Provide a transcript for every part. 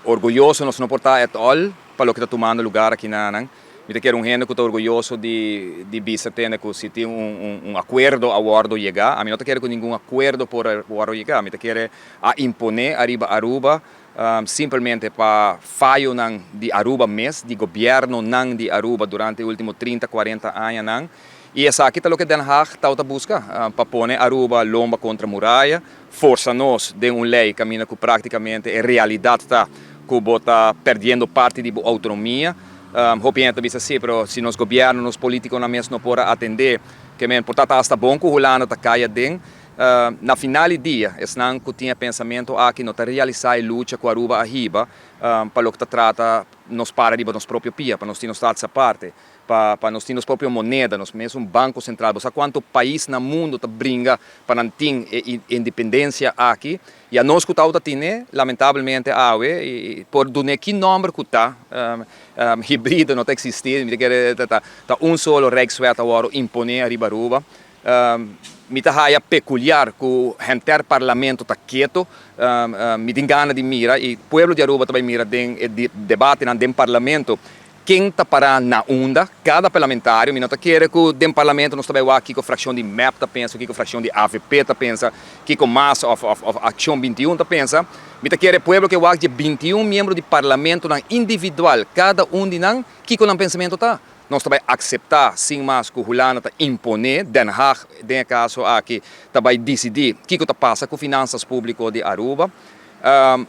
Orguyoso nos no por ta at all pa loke ta tumando lugar aki nan. Mi ta kere un hende cu ta orguyoso di bisa tende cu si tin un acuerdo a wordo yega. Ami no ta kere cu ningun acuerdo por wordo yega. Mi ta kere a impone ariba Aruba simplemente pa fayonan di Aruba mes, di gobiernonan di Aruba durante e ultimo 30, 40 añanan. Y esaki ta loke Den Haag ta busca, pa pone Aruba lomba contra muraya, forsa nos den un ley caminda cu practicamente e realidad ta cu bo ta perdiendo parti di autonomia. Hopi hende bisa si, pero si nos gobierno, nos politiconan mes no por atende, kiermen por ta hasta bon cu Hulanda ta cay aden. Na final di dia, esnan cu tin e pensamento aki no ta realisa e lucha cu Aruba a hiba pa loke ta trata nos para riba nos propio pia, pa nos tin nos status aparte, pa nos tin nos propio moneda, nos mes banco central. Bo sa cuanto pais na mundo ta bringa pa nan tin independencia aki? Y anos cu ta tin, lamentablemente, awe, y por duna ki nomber cu ta, hibrido no ta existi, mi kier ta un solo Rijkswet awor impone ariba Aruba. Mi ta haya peculiar cu henter parlamento ta keto, mi tin gana di mira y pueblo di Aruba tambe mira den debate den parlamento ken ta para na unda, cada parlamentario. Mi no ta kere cu den parlamento nos tambe wak kico fraccion di MEP ta pensa, kico fraccion di AVP ta pensa, kico MAS of Accion 21 ta pensa. Mi ta kere pueblo kier wak di 21 miembro di parlamento nan individual, cada un di nan, kico nan pensamento ta. Nos tambe acepta sin mas cu Hulanda ta impone, Den Haag, den caso aki, tambe dicidi kico ta pasa cu finanzas publico di Aruba.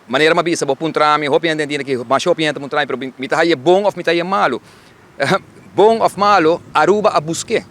Manera mi a bisa, bo puntra mi, hopi hende cu mas hopi hende puntra mi, pero mi ta bon of mi ta malo? Bon of malo, Aruba a busca.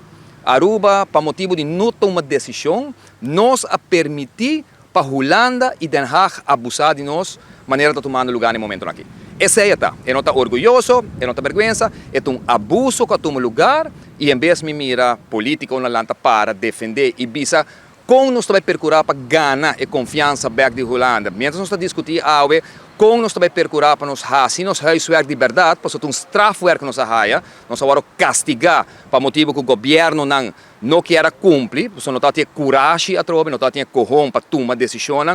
Aruba, pa motibo di no tuma decision, nos a permiti pa Hulanda y Den Haag abusa di nos manera ta tumando lugar na e momento aki. Esey ta. E no ta orguyoso, e no ta berguensa, e un abuso cu a tuma lugar y en bes mi mira politiconan lanta para defende y bisa con nos ta bay percura pa gana e confiansa back di Hulanda. Mientras nos ta discuti awe con nos ta bay percura pa nos haci nos huiswerk di berdad, pasobra un strafwerk nos a haya, nos a wordo castiga pa motibo cu gobiernonan no kier cumpli, pasobra no tin corahe atrobe, no tin cohon pa tuma decision.